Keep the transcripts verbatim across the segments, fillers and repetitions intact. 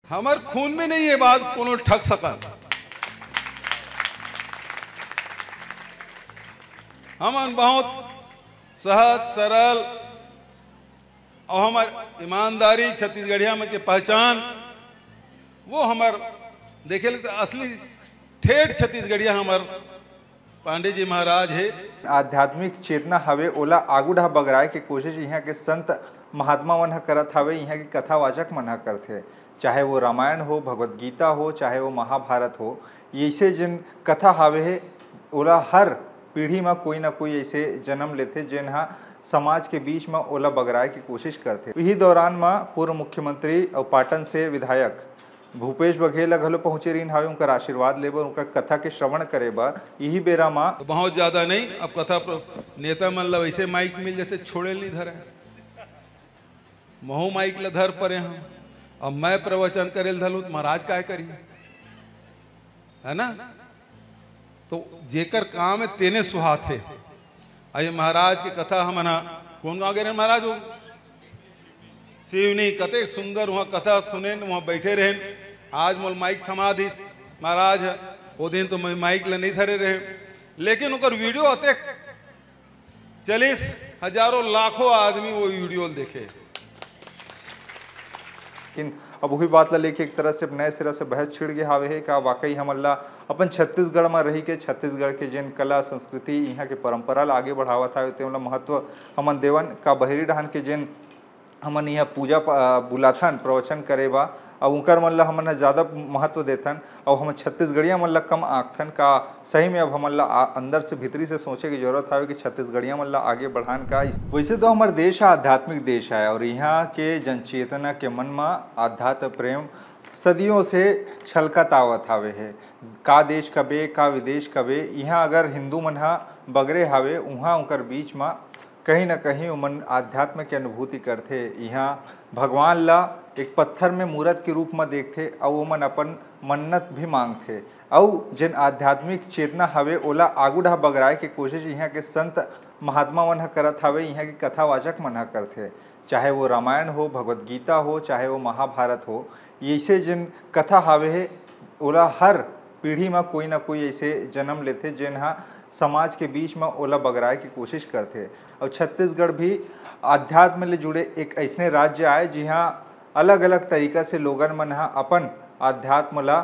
हमर खून में नहीं ये बात कोनो ठग सकन। हमन बहुत सहज सरल और हमर ईमानदारी, छत्तीसगढ़िया मन के पहचान, वो हमर देखे ले तो असली ठेठ छत्तीसगढ़िया हमर पांडे जी महाराज हे। आध्यात्मिक चेतना हवे, ओला आगू डहा बगराए के कोशिश इहाँ के संत महात्मा मन ह करत हवे, इहाँ के कथावाचक मन ह करथे। चाहे वो रामायण हो, भगवत गीता हो, चाहे वो महाभारत हो, ये ऐसे जिन कथा हावे हे, ओला हर पीढ़ी म कोई ना कोई ऐसे जन्म लेथे, जेन ह समाज के बीच म ओला बगराए के कोशिश करथे। इही दौरान म पूर्व मुख्यमंत्री अउ पाटन से विधायक भूपेश बघेल ह घलो पहुंचे रहिन हावे, उनकर आशीर्वाद ले बर, उनकर कथा के श्रवण करे बर। इही बेरा म तो बहुत ज्यादा नहीं, अब कथा प्र-, नेता मन ला वैसे माइक मिल जाथे, छोड़े नहीं धरे। महू माइक ला धर परे हम, अब मैं प्रवचन करे ल धलूं तो महाराज काय करी, है ना? तो जेकर काम है तेने सुहाथे। अये महाराज के कथा हमन ह कोन गांव गे रहेन महाराज? वो सिवनी, कतेक सुंदर वहाँ कथा सुनेन, वहाँ बैठे रहेन। आज मोल माइक थमा दिस महाराज ह, वो दिन तो मैं माइक ल नहीं धरे रहे, लेकिन ओकर वीडियो अतेक चलिस, हजारों लाखों आदमी वो वीडियो ल देखे। लेकिन अब वही बात ला लेके एक तरह से नए सिरा से बहस छिड़ गे हावे हे। का वाकई हमन ला अपन छत्तीसगढ़ म रही के छत्तीसगढ़ के जेन कला संस्कृति, इहाँ के परंपरा ला आगे बढ़ावत हावे, तेन ला महत्व हमन देवन? का बहिरी डहान के जेन हमन इहाँ पूजा प-, अ, बुलाथन प्रवचन करे बा, अउ उंकर मन ला हमन ह ज्यादा महत्व देथन, अउ हमन छत्तीसगढ़िया मन ला कम आंकथन? का सही में अब हमन ला आ-, अंदर से भीतरी से सोचे के जरूरत हावे कि छत्तीसगढ़िया मन ला आगे बढ़ान का? वैसे तो हमर देश ह आध्यात्मिक देश आय, अउ इहाँ के जनचेतना के मन म आध्यात्म प्रेम सदियों से छलकत आवत हावे हे। का देश कबे, का विदेश कबे, इहाँ अगर हिंदू मन ह बगरे हावे, उहाँ उंकर बीच म कहीं न कहीं ओमन आध्यात्म के अनुभूति करथे। इहाँ भगवान ला एक पत्थर में मूरत के रूप म देखथे अउ ओमन अपन मन्नत भी मांगथे। अउ जेन आध्यात्मिक चेतना हवे, ओला आगू डहा बगराए के कोशिश इहाँ के संत महात्मा मन ह करत हावे, इहाँ के कथावाचक मन ह करथे। चाहे वो रामायण हो, भगवत गीता हो, चाहे वो महाभारत हो, ये ऐसे जेन कथा हावे हे, ओला हर पीढ़ी म कोई ना कोई ऐसे जन्म लेथे, जेन ह समाज के बीच म ओला बगराए के कोशिश करथे। अउ छत्तीसगढ़ भी अध्यात्म ले जुड़े एक अइसने राज्य आय, जिहाँ अलग-अलग तरीका से लोगन मन ह अपन अध्यात्म ला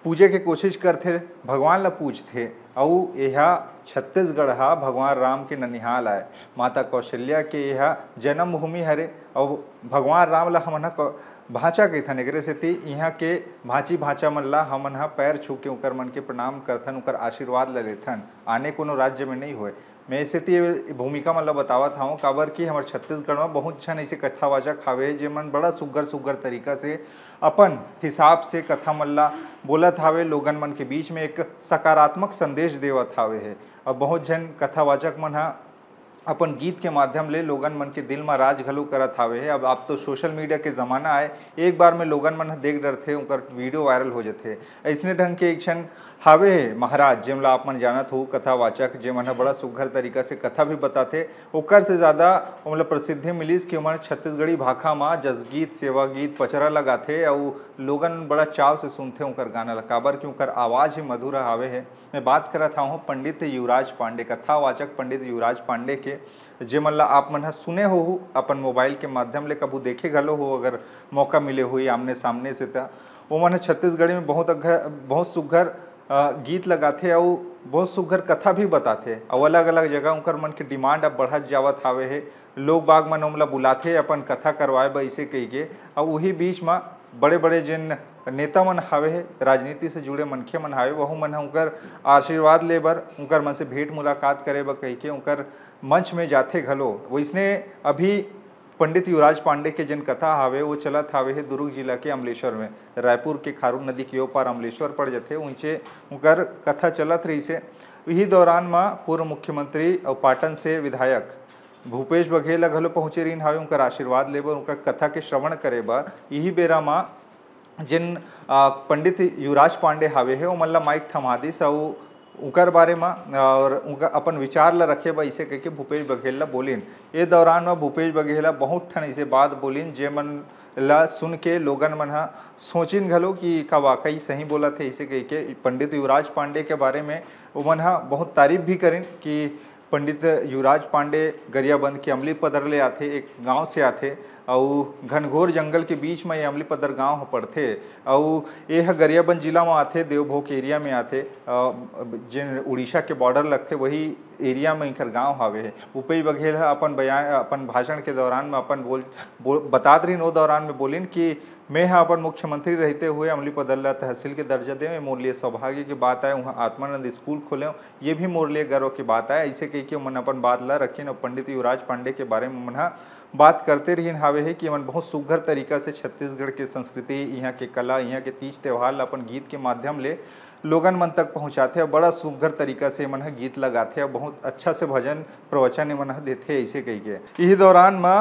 पूजे के कोशिश करथे, भगवान ला पूजथे। अउ एहा छत्तीसगढ़ ह भगवान राम के ननिहाल आय, माता कौशल्या के एहा जन्मभूमि हरे। अउ भगवान राम ला हमन ह क-, भांचा कहिथन, एकरे सेती इहाँ के भांची भांचा मन ला हमन ह पैर छू के उंकर मन के प्रणाम करथन, उंकर आशीर्वाद ला लेथन। आने कोनो राज्य में नइ होय। मैं ए सेती ए भूमिका मन ल बतावत हवं, काबर कि हमर छत्तीसगढ़ म बहुत झन अइसे कथावाचक हावे, जेमन बड़ा सुग्घर-सुग्घर तरीका से अपन हिसाब से कथा मन ल बोलत हावे, लोगन मन के बीच में एक सकारात्मक संदेश देवत हावे हे। अउ बहुत झन कथावाचक मन ह अपन गीत के माध्यम ले लोगन मन के दिल म राज घलो करत हावे हे। अब, अब तो social media के जमाना आय, एक बार में लोगन मन ह देख डरथे, उंकर video viral हो जथे। अइसने ढंग के एक झन हावे हे महाराज, जेमला आप मन जानत हो, कथावाचक, जेमन ह बड़ा सुग्घर तरीका से कथा भी बताथे। ओकर से ज्यादा ओमला प्रसिद्धि मिलिस कि ओमन छत्तीसगढ़ी भाखा म जसगीत, सेवा गीत, पचरा लगाथे अउ लोगन बड़ा चाव से सुनथे ओकर गाना ल, काबर कि ओकर आवाज ही मधुर हावे हे। मैं बात करत हवं पंडित युवराज पांडे, कथावाचक पंडित युवराज पांडे के, जेमन ला आप मन ह सुने होहू, अपन mobile के माध्यम ले कभू देखे घलो हो, अगर मौका मिले होही आमने सामने से, त ओमन ह छत्तीसगढ़ी में बहुत अघ-, बहुत सुग्घर, अ, गीत लगाथे अउ बहुत सुग्घर कथा भी बताथे अउ अलग-अलग जगह उंकर मन के demand अब बढ़त जावत हावे हे। लोग बाग मन ओमला बुलाथे अपन कथा करवाए बर, अइसे कहिके। अउ उही बीच म बड़े-बड़े जेन नेता मन हावे हे, राजनीति से जुड़े मनखे मन हावे, वहू मन ह उंकर आशीर्वाद ले बर, उंकर मन से भेंट मुलाकात करे बर कहिके उंकर मंच में जाथे घलो। वइसने अभी पंडित युवराज पांडे के जेन कथा हावे, वो चलत हावे हे दुर्ग जिला के अमलेश्वर में। रायपुर के खारून नदी के ओ पार अमलेश्वर पड़ जथे, उंचे उंकर कथा चलत रहिस हे। इही दौरान म पूर्व मुख्यमंत्री अउ पाटन से विधायक भूपेश बघेल ह घलो पहुंचे रहिन हावे, उंकर आशीर्वाद ले बर, उंकर कथा के श्रवण करे बर। इही बेरा म जेन, अ, पंडित युवराज पांडे हावे हे, ओमन ला माइक थमा दिस अउ उंकर बारे म, अ, और उंकर अपन विचार ला रखे बर अइसे कहिके भूपेश बघेल ला बोलिन। ए दौरान म भूपेश बघेल ह बहुत ठन अइसे बात बोलिन, जेमन ला सुन के लोगन मन ह सोचिन घलो कि का वाकई सही बोलत हे, इसे कहिके पंडित युवराज पांडे के बारे में ओमन ह बहुत तारीफ भी करिन कि पंडित युवराज पांडे गरियाबंद के अमली पदर ले आथे, एक गांव से आथे, अउ घनघोर जंगल के बीच म ये अमली पदर गांव ह पड़थे। अउ ये ह गरियाबंद जिला म आथे, देवभोग एरिया में आथे, अ, जेन उड़ीसा के बॉर्डर लगथे, वही एरिया में इनकर गांव हावे हे। भूपेश बघेल ह अपन बयान, अपन भाषण के दौरान में अपन बोल, बोल बतात रहिन, वो दौरान में बोलिन कि मैं ह अपन मुख्यमंत्री रहते हुए अमली पदर ला तहसील के दर्जा देवे, मोर लिए सौभाग्य की बात आए, वहाँ आत्मानंद स्कूल खोले, ये भी मोर लिए गर्व की बात आए। ऐसे कह के उमन अपन बात ला रखिन और पंडित युवराज पांडे के बारे में मन ह बात करते रहिन हावे हे कि मन बहुत सुघर तरीका से छत्तीसगढ़ के संस्कृति, यहाँ के कला, यहाँ के तीज त्यौहार ला अपन गीत के माध्यम ले लोगन मन तक पहुँचाथे और बड़ा सुघर तरीका से मन ह गीत लगाथे और बहुत अच्छा से भजन प्रवचन ए मन ह देथे, ऐसे कह के। यही दौरान म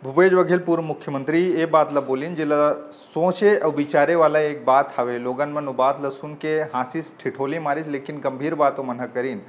भूपेश बघेल पूर्व मुख्यमंत्री ए बात ला बोलिन, जेला सोचे अउ विचारे वाला एक बात हावे। लोगन मन ओ बात ला सुन के हाँसिस, ठिठोली मारिस, लेकिन गंभीर बात ओमन ह करिन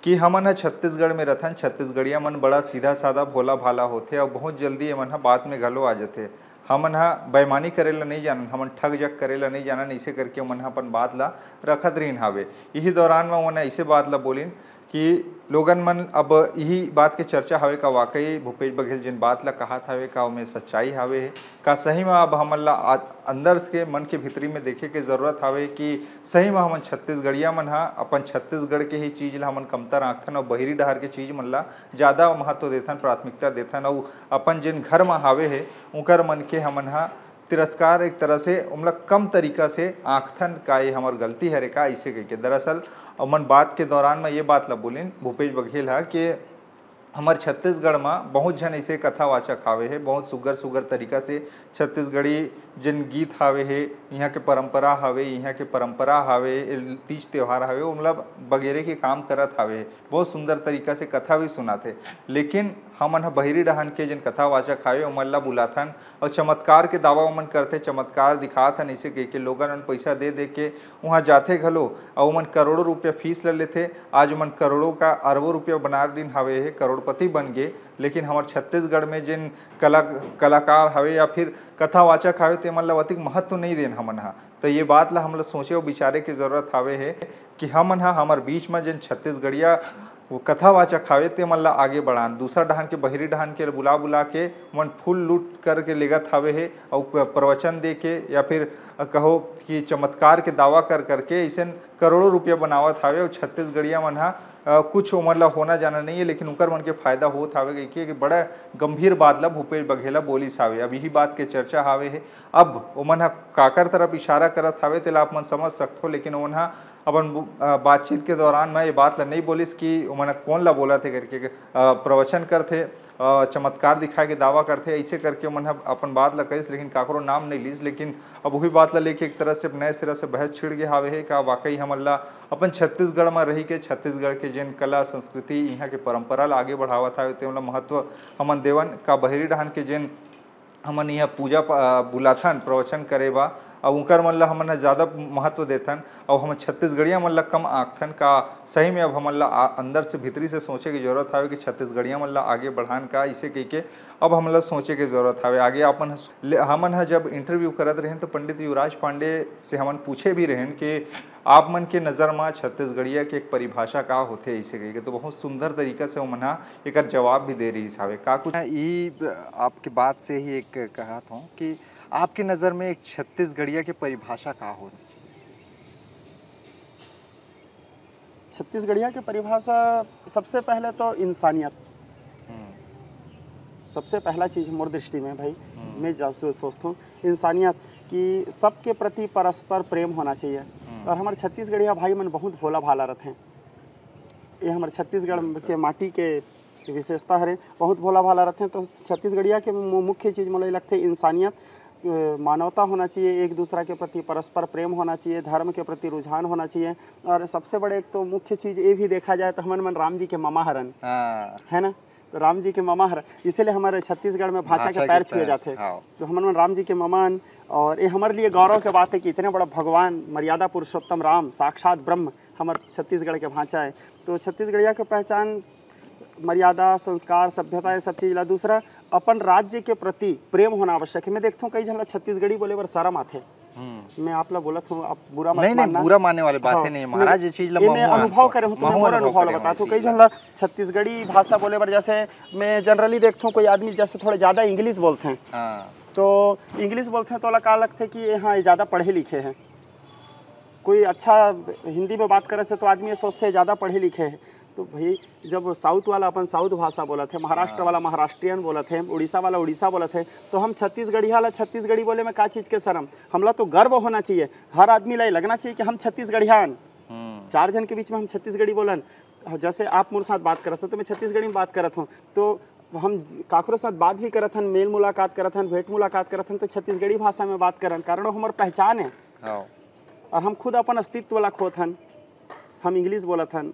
कि हमन ह छत्तीसगढ़ में रथन, छत्तीसगढ़िया मन बड़ा सीधा साधा, भोला भाला होथे अउ बहुत जल्दी एमन ह बात में घलो आ जथे। हमन ह बेईमानी करे ला नहीं जानन, हमन ठग जग करे ला नहीं जानन, इसे करके ओमन ह अपन बात ला रखत रहिन हावे। यही दौरान म ओमन ऐसे बात ला बोलिन कि लोगन मन अब यही बात के चर्चा हवे का वाकई भूपेश बघेल जिन बात ला कहत हवे का ओमे सच्चाई हवे हे? का सही म अब हमन ला आ-, अंदर के मन के भीतरी में देखे के जरूरत हवे कि सही म हमन छत्तीसगढ़िया मन ह अपन छत्तीसगढ़ के ही चीज ला हमन कमतर आंकथन और बहिरी डहर के चीज मन ला ज्यादा महत्व देथन, प्राथमिकता देथन और अपन जिन घर म हावे हे उकर मन के हमन ह तिरस्कार एक तरह से ओमला कम तरीका से आंकथन का ये हमर गलती हरे का, इसे कहिके। दरअसल ओमन बात के दौरान म ये बात ला बोलिन भूपेश बघेल ह कि हमर छत्तीसगढ़ म बहुत झन ऐसे कथावाचक हावे हे, बहुत सुग्घर सुग्घर तरीका से छत्तीसगढ़ी जिन गीत हावे हे, इहाँ के परंपरा हावे, इहाँ के परंपरा हावे, तीज त्योहार हावे, ओमला बगेरे के काम करत हावे हे। बहुत सुंदर तरीका से कथा भी सुनाथे। लेकिन हमन ह बहिरी डहन के जिन कथावाचक हावे, ओमन ला बुलाथन और चमत्कार के दावा ओमन करथे, चमत्कार दिखाथन, ऐसे कहिके लोगन मन पैसा दे दे के उहाँ जाथे घलो, अउ ओमन करोड़ों रुपया फीस ल लेथे। आज ओमन करोड़ों का अरबों रुपया बना दिन हावे हे, करोड़पति बन गे, लेकिन हमर छत्तीसगढ़ में जिन कला-, कलाकार हवे या फिर कथावाचक हवे, तेमन ल अतिक महत्व नहीं देन हमन ह। त ये बात ल हमला सोचे अउ विचारे के जरूरत हावे हे कि हमन ह, हमर बीच म जिन छत्तीसगढ़िया वो कथावाचक हवे, तेमन ल आगे बढ़ान। दूसरा डहान के, बहिरी डहान के बुला बुला के ओमन फूल लूट करके लेगत हावे हे, अउ प-, प्रवचन दे के या फिर कहो कि चमत्कार के दावा कर करके अइसन करोड़ों रुपया बनावत हावे। अउ छत्तीसगढ़िया मन ह, अ, कुछ ओमन ल होना जाना नहीं है, लेकिन उकर मन के फायदा होत हावे कहिके, कि बड़ा गंभीर बात ल भूपेश बघेल ह बोलिस हावे। अब यही बात के चर्चा हावे हे। अब ओमन ह काकर तरफ इशारा करत हावे, तेला आप मन समझ सकथो, लेकिन ओमन ह अपन बु-, अ, बातचीत के दौरान म ये बात ल नहीं बोलिस कि ओमन ह कोन ल बोलत हे करके, अ, प्रवचन करथे, अ, चमत्कार दिखाए के दावा करथे, ऐसे करके ओमन ह अपन बात ल कहिस, लेकिन काकरो नाम नहीं लिस। लेकिन अब वही बात ल लेके एक तरह से नए सिरा से बहस छिड़ गे हावे हे, का वाकई हमन ला अपन छत्तीसगढ़ म रही के छत्तीसगढ़ के जेन कला संस्कृति, इहाँ के परंपरा ल आगे बढ़ावत हावे, तेन ल महत्व हमन देवन, का बहिरी डहान के जेन हमन इहाँ पूजा प-, अ, बुलाथन प्रवचन करे बा, अउ उंकर मन ल हमन ह ज्यादा महत्व देथन, अउ हमन छत्तीसगढ़िया मन ल कम आंकथन। का सही में अब हमन ल आ-, अंदर से, भीतरी से सोचे के जरूरत हावे कि छत्तीसगढ़िया मन ल आगे बढ़ान का, इसे कहिके अब हमन ल सोचे के जरूरत हावे। आगे अपन ह-, ले-, हमन ह जब इंटरव्यू करत रहेन, तो पंडित युवराज पांडे से हमन पूछे भी रहेन कि आप मन के नज़र म छत्तीसगढ़िया के एक परिभाषा का होथे, अइसे कहिके। तो बहुत सुंदर तरीका से ओमन ह एकर जवाब भी दे रहिस हावे। का कुछ ई ब-, आपके बात से ही एक कहत हूँ कि आपके नज़र में एक छत्तीसगढ़िया के परिभाषा का होथे? छत्तीसगढ़िया के परिभाषा सबसे पहले तो इंसानियत। हम्म। सबसे पहला चीज़ मोर दृष्टि में भाई, हम्म। मैं जा-, सो-, सोचता हूँ इंसानियत, कि सबके प्रति परस्पर प्रेम होना चाहिए। हम्म। और हमारे छत्तीसगढ़िया भाई मन बहुत भोला भाला रहते हैं। ये हमारे छत्तीसगढ़ के माटी के विशेषता हरे, बहुत भोला भाला रहते हैं। तो छत्तीसगढ़िया के मु-, मुख्य चीज़ मोला लगते इंसानियत, अ, मानवता होना चाहिए, एक दूसरा के प्रति परस्पर प्रेम होना चाहिए, धर्म के प्रति रुझान होना चाहिए। और सबसे बड़े एक तो मुख्य चीज़ ये भी देखा जाए तो हमन मन राम जी के ममा हरन, हाँ। है ना? तो राम जी के ममा हर, इसीलिए हमारे छत्तीसगढ़ में भांचा के भांचा के पैर छुए पैर, जाते। हाँ। तो हमन मन राम जी के ममा हन, और ये हमारे लिए गौरव के बात है कि इतने बड़ा भगवान, मर्यादा पुरुषोत्तम राम, साक्षात ब्रह्म, हमारे छत्तीसगढ़ के भांचा है। तो छत्तीसगढ़िया के पहचान मर्यादा, संस्कार, सभ्यता, ये सब चीज ला। दूसरा, अपन राज्य के प्रति प्रेम होना आवश्यक है। मैं देखता हूँ, कई झन ला छत्तीसगढ़ी बोले बर शर्म आथे। हम्म। मैं आप ला बोलत हूँ, आप बुरा मत नहीं, नहीं, मानना। बुरा मानने वाली बात हाँ, ही नहीं है। महाराज, ये चीज ला ये मैं महू अनुभव करे हूँ, तो मैं महू मोर अनुभव करे हूँ, बतात हूँ। ये कई चीज झन ला। ला छत्तीसगढ़ी भाषा बोले बर, जैसे मैं generally देखता हूँ, कोई आदमी जैसे थोड़े ज्यादा English बोलते हैं, हाँ। तो English बोलते हैं, तो ओला का लगथे कि ये, हाँ, ये ज्यादा पढ़े लिखे हैं। कोई अच्छा हिंदी में बात करत है, तो आदमी ये सोचते हैं, ज्यादा पढ़े लिखे हैं। तो भाई, जब South वाला अपन South भाषा बोलत है, महाराष्ट्र हाँ। वाला महाराष्ट्रियन बोलत है, उड़ीसा वाला उड़ीसा बोलत है, तो हम छत्तीसगढ़िया ला छत्तीसगढ़ी बोले में का चीज के शर्म? हमला तो गर्व होना चाहिए, हर आदमी ला ये लगना चाहिए कि हम छत्तीसगढ़िया हन। हम्म। चार झन के बीच में हम छत्तीसगढ़ी बोलन। जैसे आप मोर साथ बात करत हो, तो मैं छत्तीसगढ़ी में बात करत हूँ, तो हम काकरो साथ बात भी करत हन, मेल मुलाकात करत हन, भेंट मुलाकात करत हन, तो छत्तीसगढ़ी भाषा में बात करन, कारण वो हमर पहचान है। हाँ। और हम खुद अपन अस्तित्व ला खोत हन, हम English बोलत हन,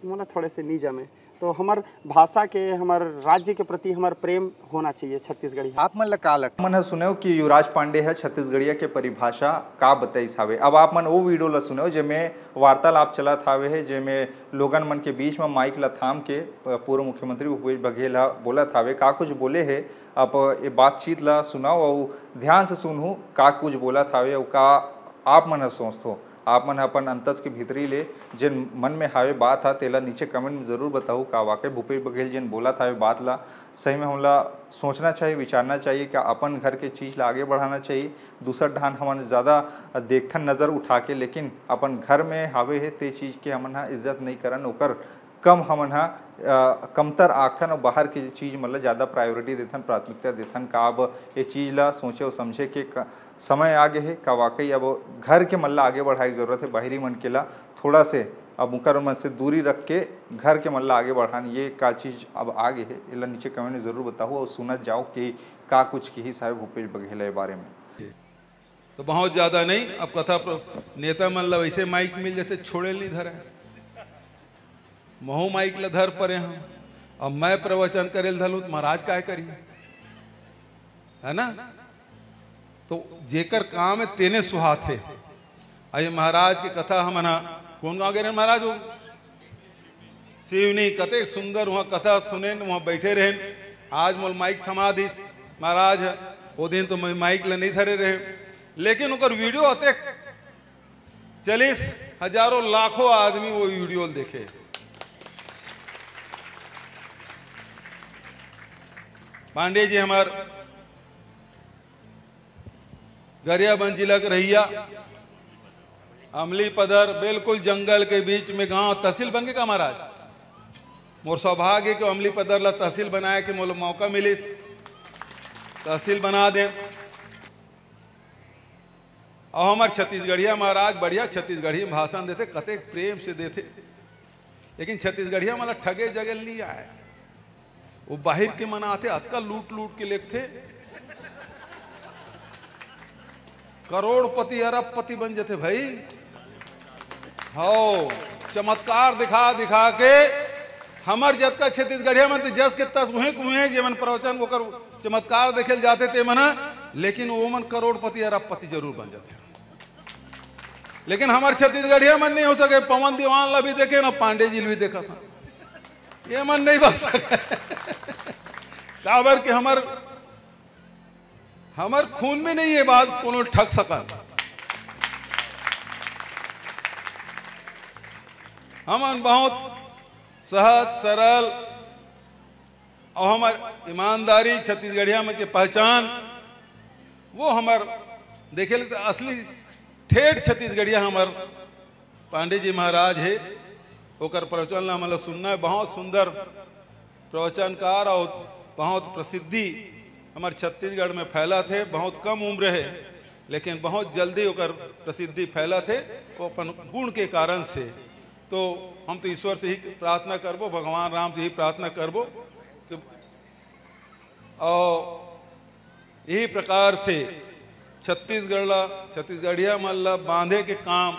मोला थोड़े से नहीं जमे। तो हमर भाषा के, हमर राज्य के प्रति हमर प्रेम होना चाहिए छत्तीसगढ़ी। आप मन ला का लगता? मन ह सुनेव कि युवराज पांडे ह छत्तीसगढ़िया के परिभाषा का बताइस हावे। अब आप मन वो video ला सुनेव, जेमे वार्तालाप चलत हावे हे, जेमे लोगन मन के बीच म माइक ला थाम के, अ, पूर्व मुख्यमंत्री भूपेश बघेल ह बोलत हावे, का कुछ बोले हे। आप ये बातचीत ला सुनव अउ ध्यान से सुनहू, का कुछ बोलत हावे अउ का आप मन ह सोचथो। आप मन ह अपन अंतस के भीतरी ले जेन मन में हावे बात ह, तेला नीचे comment में जरूर बताहू। का वाकई भूपेश बघेल जेन बोलत हावे बात ला, सही में हमला सोचना चाहिए, विचारना चाहिए, का अपन घर के चीज ला आगे बढ़ाना चाहिए? दूसर ढान हमन ज्यादा देखथन नजर उठा के, लेकिन अपन घर में हावे हे ते चीज के हमन ह इज्जत नहीं करन, ओकर कम हमन ह, अ, कमतर आखथन अउ बाहर के चीज मन ल ज्यादा priority देथन, प्राथमिकता देथन। का अब ये चीज ल सोचे अउ समझे के क-, समय आ गे हे? का वाकई अब घर के मन ल आगे बढ़ाए के जरूरत हे, बाहरी मन के ला थोड़ा से अब उकर मन से दूरी रख के घर के मन ल आगे बढ़ान, ये का चीज अब आ गे हे? एला नीचे comment में जरूर बताहू अउ सुनत जाओ कि का कुछ किहिस हावे भूपेश बघेल ए बारे में। तो बहुत ज्यादा नहीं, अब कथा प्र-, नेता मन ला वैसे माइक मिल जाते, छोड़े नहीं धरे। महू माइक ला धर परे हम, अब मैं प्रवचन करे ल धलूं तो महाराज काय करी, है ना? तो जेकर काम है तेने सुहाथे। अये महाराज के कथा हमन ह, कौन गांव गे रहे महाराज? वो सिवनी, कतेक सुंदर वहाँ कथा सुनेन, वहाँ बैठे रहेन। आज मोल माइक थमा दिस महाराज ह, वो दिन तो मैं माइक ल नहीं धरे रहे, लेकिन ओकर video अतेक चलिस, हजारों लाखों आदमी वो video ल देखे। पांडे जी हमार गरियाबंद जिला के रहिया, अमली पदर, बिल्कुल जंगल के बीच में गांव, तहसील बन के का महाराज? मोर सौभाग्य के अमली पदर ला तहसील बनाए के मोला मौका मिलिस, तहसील बना दे। और हमार छत्तीसगढ़िया महाराज बढ़िया छत्तीसगढ़ी में भाषण देथे, कतेक प्रेम से देथे, लेकिन छत्तीसगढ़िया मन ला ठगे जगह नहीं आए। वो बाहर के मन आथे, अतका लूट लूट के लेगथे, करोड़पति अरबपति बन जथे भाई। हौ, चमत्कार दिखा दिखा के हमर जतका छत्तीसगढ़िया मन ते जस के तस उहें के उहें, जेमन प्रवचन ओकर चमत्कार देखे ल जाथे ते मन, लेकिन वो मन करोड़पति अरबपति जरूर बन जाथे। लेकिन हमर छत्तीसगढ़िया मन नहीं हो सके। पवन दीवान ला भी देखे ना, पांडे जी ला भी देखा था, ये मन नहीं बन सके। काबर के हमर, हमर खून में नहीं ये बात कोनो ठग सकन। हमन बहुत सहज सरल और हमर ईमानदारी, छत्तीसगढ़िया मन के पहचान, वो हमर देखे ले तो असली ठेठ छत्तीसगढ़िया हमर पांडे जी महाराज हे। ओकर प्रवचन ला हमन ला सुनना है। बहुत सुंदर प्रवचनकार और बहुत प्रसिद्धि हमर छत्तीसगढ़ में फैला थे। बहुत कम उम्र है, लेकिन बहुत जल्दी ओकर प्रसिद्धि फैला थे, वो अपन गुण के कारण से। तो हम तो ईश्वर से ही प्रार्थना करबो, भगवान राम से ही प्रार्थना करबो कि, और यही प्रकार से छत्तीसगढ़ ला, छत्तीसगढ़िया मन ला बांधे के काम,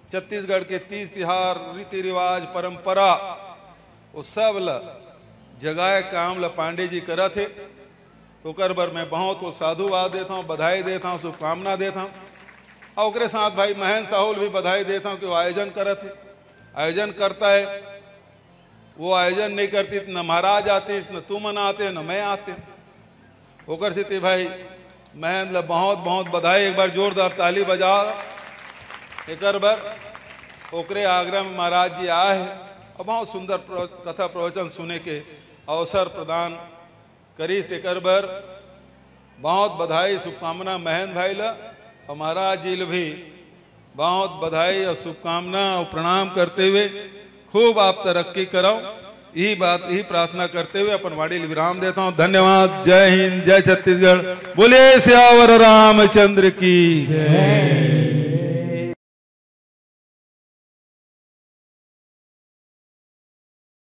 छत्तीसगढ़ के तीज तिहार, रीति रिवाज, परंपरा, वो सब ला जगाए काम ला पांडे जी करत हे। तो ओकर बर मैं बहुत वो साधुवाद देता हूँ, बधाई देता हूँ, शुभकामना देता हूँ। और ओकरे साथ भाई महेंद्र साहू ल भी बधाई देता हूँ कि वो आयोजन करत हे, आयोजन करता है। वो आयोजन नहीं करतिस, न महाराज आतिस, न तुमन आते, न मैं आते। ओकर सेती भाई महंत ल बहुत बहुत बधाई, एक बार जोरदार ताली बजा एकर बर। ओकरे आग्रह में महाराज जी आए हे और बहुत सुंदर प्र-, कथा प्रवचन सुने के अवसर प्रदान करिस, तेकर बर बहुत बधाई, शुभकामना महंत भाई ल और महाराज जी ल भी बहुत बधाई और शुभकामना और प्रणाम करते हुए खूब आप तरक्की करव, यही बात, यही प्रार्थना करते हुए अपन वाणी ल विराम देता हूँ। धन्यवाद। जय हिंद, जय छत्तीसगढ़। बोलिए सियावर रामचंद्र की।